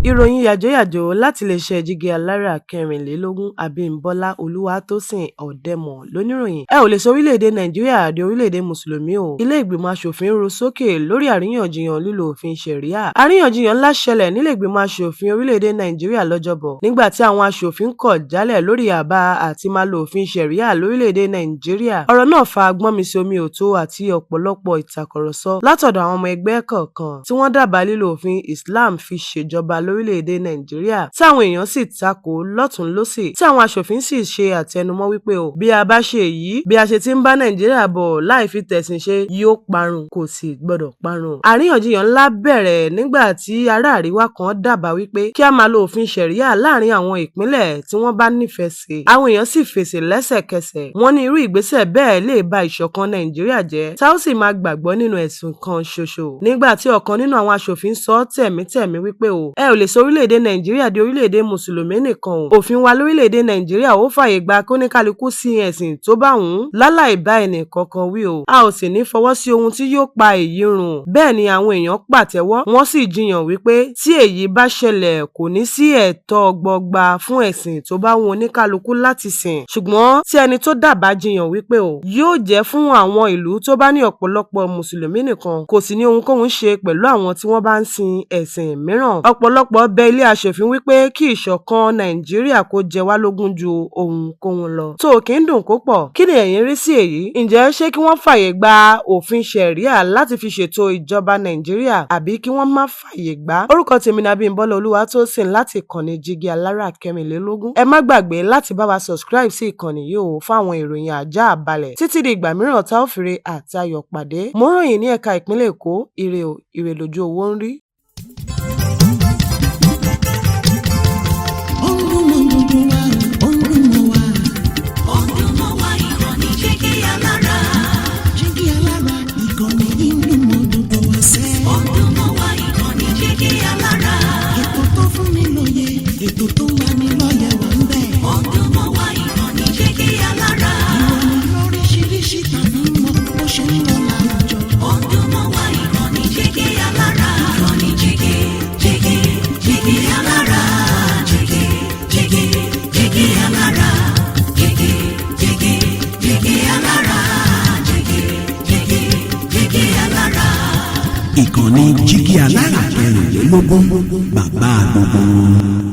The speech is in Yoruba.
Ìròyìn yàjóyàjó láti iléeṣẹ́ Jígí Alára 24, Abímbọ́lá Olúwatósìn Òdèmọ̀ lóníròyìn. Ẹ ò lè sọ orílẹ̀-èdè Nàìjíríà di orílẹ̀-èdè Mùsùlùmí o. Ilé Ìgbìmọ̀ Aṣòfin ru sókè lórí àríyànjiyàn lílo òfin Ṣẹ̀ríà. Àríyànjiyàn ńlá ṣẹlẹ̀ nílé Ìgbìmọ̀ Aṣòfin orílẹ̀-èdè Nàìjíríà lọ́jọ́bọ̀ nígbà tí àwọn aṣòfin kọ̀ jálẹ̀ lórí àbá àti máa lo òfin Ṣẹ̀ríà lórílẹ̀-èdè Nàìjíríà. Ọ̀rọ̀ náà fa gbọ́nmi-sí-omi-ò-tó àti ọ̀pọ̀lọpọ̀ ìtàkùrọ̀sọ látọ̀dọ̀ àwọn ọmọ ẹgbẹ́ kọ̀ọ̀kan tí wọ́n dábàá lílo òfin Islam fi ṣèjọba lórílẹ̀-èdè Nàìjíríà, tí àwọn èèyàn sì takò lọ́tùn-ún lósì, tí àwọn aṣòfin sì ṣe àtẹnumọ́ wípé o bí a bá ṣe èyí, bí a ṣe ti ń bá Nàìjíríà bọ̀ láì fi tẹ̀sìn ṣe yóò parun, kò sì gbọdọ̀ parun. Àríyànjiyàn ńlá bẹ̀rẹ̀ nígbà tí ará àríwá kan dábàá wípé kí á máa lo òfin Ṣẹ̀ríà láàrin àwọn ìpínlẹ̀ tí wọ́n bá nífẹ̀ẹ́ sí. Àwọn èèyàn sì fèsì lẹ́sẹ̀kẹsẹ̀. Wọ́n ní irú ìgbésẹ̀ bẹ́ẹ̀ lè ba ìṣọ̀kan Nàìjíríà jẹ́, tá ó sì máa gbàgbọ́ nínú ẹ̀sìn kan ṣoṣo. Nígbà tí ọ̀kan nínú àwọn aṣòfin sọ tẹ̀mítẹ̀mí wípé o ẹ ò lè sọ orílẹ̀-èdè Nàìjíríà di orílẹ̀-èdè Mùsùlùmí nìkan o. Òfin wa lórílẹ̀-èdè Nàìjíríà ó fààyè gba kóníkálukú sin ẹ̀sìn tó bá wù ú láláì bá ẹnì kankan wí o. A ò sì ní fọwọ́ sí ohun tí yóò pa èyí run. Bẹ́ẹ̀ ni àwọn èèyàn pàtẹ́wọ́, wọ́n sì jiyàn wípé tí èyí bá ṣẹlẹ̀, kò ní sí ẹ̀tọ́ gbọgba fún ẹ̀sìn tó bá wù oníkálukú láti sìn. Ṣùgbọ́n tí ẹni tó dábàá jiyàn wípé o yóò jẹ́ fún àwọn ìlú tó bá ní ọ̀pọ̀lọpọ̀ Mùsùlùmí nìkan, kò sì ní ohunkóhun ṣe pẹ̀lú àwọn tí wọ́n bá ń sin ẹ̀sìn mìíràn. Ọ̀pọ̀lọpọ̀ bẹ ilé aṣòfin wípé kí ìṣọ̀kan Nàìjíríà kó jẹ wá lógún ju ohunkóhun lọ. Tó kì í dùn kó pọ̀. Kí ni ẹ̀yin rí sí èyí? Ǹjẹ́ ṣé kí wọ́n fààyè gba òfin Ṣẹ̀ríà láti fi ṣètò ìjọba Nàìjíríà àbí kí wọ́n má fààyè gbà? Orúkọ tèmi ni Abímbọ́lá Olúwatósìn láti ìkànnì Jígí Alára 24. Ẹ má gbàgbé láti bá wa subscribe sí ìkànnì yìí o fún àwọn ìròyìn àjá àbalẹ̀. Títí di ìgbà mìíràn tá ó fìre àtayọ̀ pàdé. Mo ń ròyìn ní ẹ̀ka ìpínlẹ̀ Èkó. Ire o, ire lójú owó ń rí. Ó ń dún mọ́ gbogbo wa, ó ń dún mọ́ wa. Ó ń dún mọ́ wa, ìkànnì Jígí Alára. Jígí Alára, ìkànnì yìí ń dún mọ́ gbogbo wa sẹ́. Ó ń dún mọ́ wa, ìkànnì Jígí Alára. Ètò tó fún ni lóye, ètò tó ń lani lọ́yẹ̀ wà ń bẹ̀. Ó ń dún mọ́ wa, ìkànnì Jígí Alára. Ìròyìn lóríṣiríṣi tàbí mọ bó ṣe ń lọ láwùjọ. Ó ń dún mọ́ wa, ìkànnì Jígí Alára. Ìkànnì Jígí Jígí Jígí Alára. Jígí Jígí Jígí Alára. Jígí Jígí Jígí Alára. Jígí Jígí Jígí Alára. Ìkànnì Jígí Alára 24, bàbá gbogbo wọn.